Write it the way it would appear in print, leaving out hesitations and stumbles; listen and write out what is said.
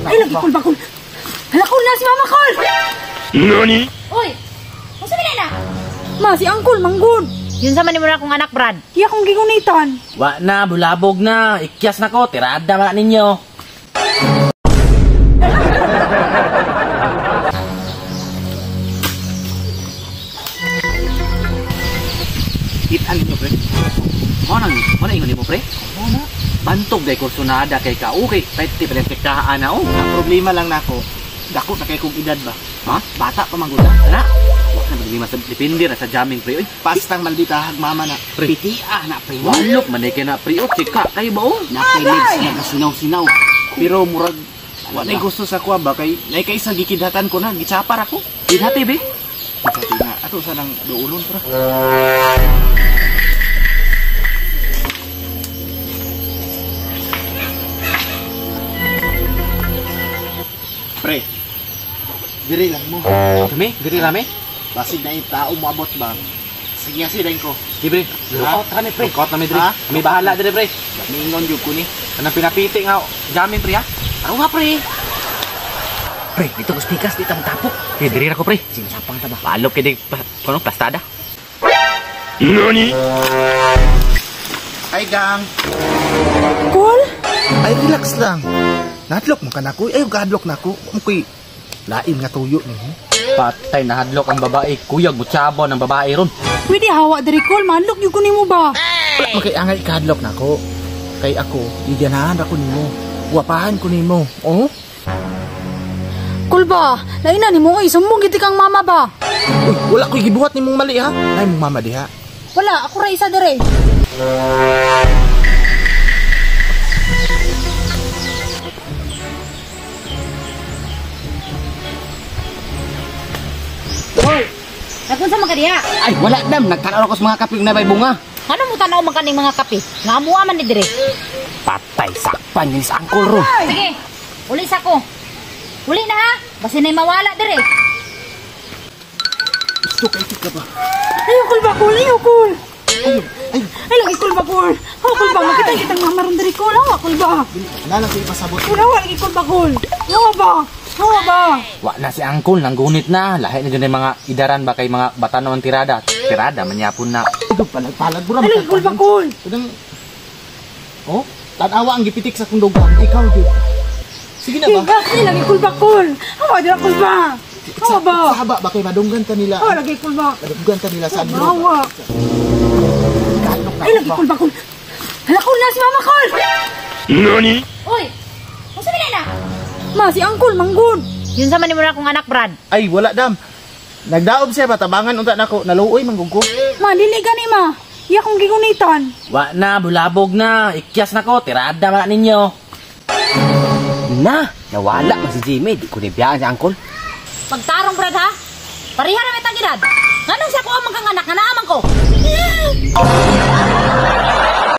Ay, lagi kol bakol. Hala ko na si Mama Kol. Nani? Uy! Unsa man na? Ma, si Uncle manggod. Yun sa man mo na akong anak, Brad. Iya akong gigunitan. Wa na, bulabog na. Ikyas na ko, tirada man ninyo. Kitaan ninyo, pre. Mo nang ingon nimo, pre. Mo na. Bantog day kursunada kay ka. Okay, pwede pa lang kaan na oh. Ang problema lang nako, dako na kay kong edad ba. Ha? Bata pa man gud. Ana. Wa na problema sa depende ra sa jamming, pre. Oy, Pastang maldita hag mama na. Pre. Pitia na pre. Walok man kay na pre. Oh, chika kayo ba oh? Na kay legs nga kasinaw-sinaw. Pero murag wa nay gusto sa kuha ba kay nay kay isa gikidhatan ko na, gitsapar ako. Kidhati be. Kidhati na. Ato sa nang duulon pre. Pre, diri lang mo. Kami, diri rami. Basig na yung tao moabot ba? Sige, sige ko. Sige, pre. Lookout kami, pre. Lookout kami, diri. Ha? Kami bahala diri, pre. Mingon jud ko ni. Kanang pinapiti nga jamming, pre, ha? Ano nga, pre? Pre, dito ko spikas, dito ang tapok. Pre, diri ra ko, pre. Sinasapang ta ba? Balok kay dig kuno plastada. Nani? Ay, gang. Kol? Ay, relax lang. Nadlok mo ka na ko. Ay, gadlok na ko. Mukoy lain nga tuyo ni. Patay nahadlok ang babae, kuyag mutsabo ng babae ron. Pwede hawa diri Kol, manlok gyud ko nimo ba? Wala mo kay angay ikadlok na ko. Kay ako, iganahan ako nimo. Wapahan ko nimo. Oh? Kol ba? Lain na nimo oy, sumbong gid kang mama ba? Uy, wala ko'y gibuhat nimong mali ha. Ay mong mama diha. Wala, ako ra isa diri. Hoy! Nagunsa man ka diha? Ay, wala dam. Nagtanaw ako sa mga kape na may bunga. Ano mo tanaw man kaning mga kape? Nga amuha man ni dire. Patay, sakpan yun sa angkol ro. Sige, uli sa ko. Uli na ha. Basin na'y mawala dire. Gusto kay ka ba? Ay, Kol ba, Kol? Ay, Kol. Ay, lagi Kol ba, Kol? Hawa, Kol ba? Makita kitang mama ron diri, Kol. Hawa, Kol ba? Wala lang ko ipasabot. Kol, hawa lagi Kol ba, Kol? Hawa ba? Hawa ba? Wa na si angkol, nanggunit na. Lahi na dyan yung mga idaran ba kay mga batano ang tirada. Tirada, manyapon na. Ito palag-palag bura. Ay, lagi Kol ba, Kol? Kanang Oh, tanawa ang gipitik sa kong dugang. Ikaw jud. Sige na ba? Ay, lagi Kol ba, Kol? Hawa dira, Kol ba? Hawa ba? Sa haba ba kay madunggan ta nila? Hawa lagi Kol ba? Madunggan ta nila sa andro. Hawa. Ay, lagi Kol ba, Kol? Hala, Kol na si Mama, Kol! Nani? Uy! Unsa man na? Ma, si Uncle manggod. Yun sa man mo na akong anak, Brad. Ay, wala dam. Nagdaob siya ba tabangan unta nako, naluoy man gud ko. Ma, dili gani ma. Iya akong gigunitan. Wa na, bulabog na. Ikyas na ko, tirada man ninyo. Na, nawala man si Jimmy. Di ko nibiyaan si angkol. Pagtarong, Brad, ha? Pareha ra may tagirad. Nganong siya ko ang kang anak nga naaman ko?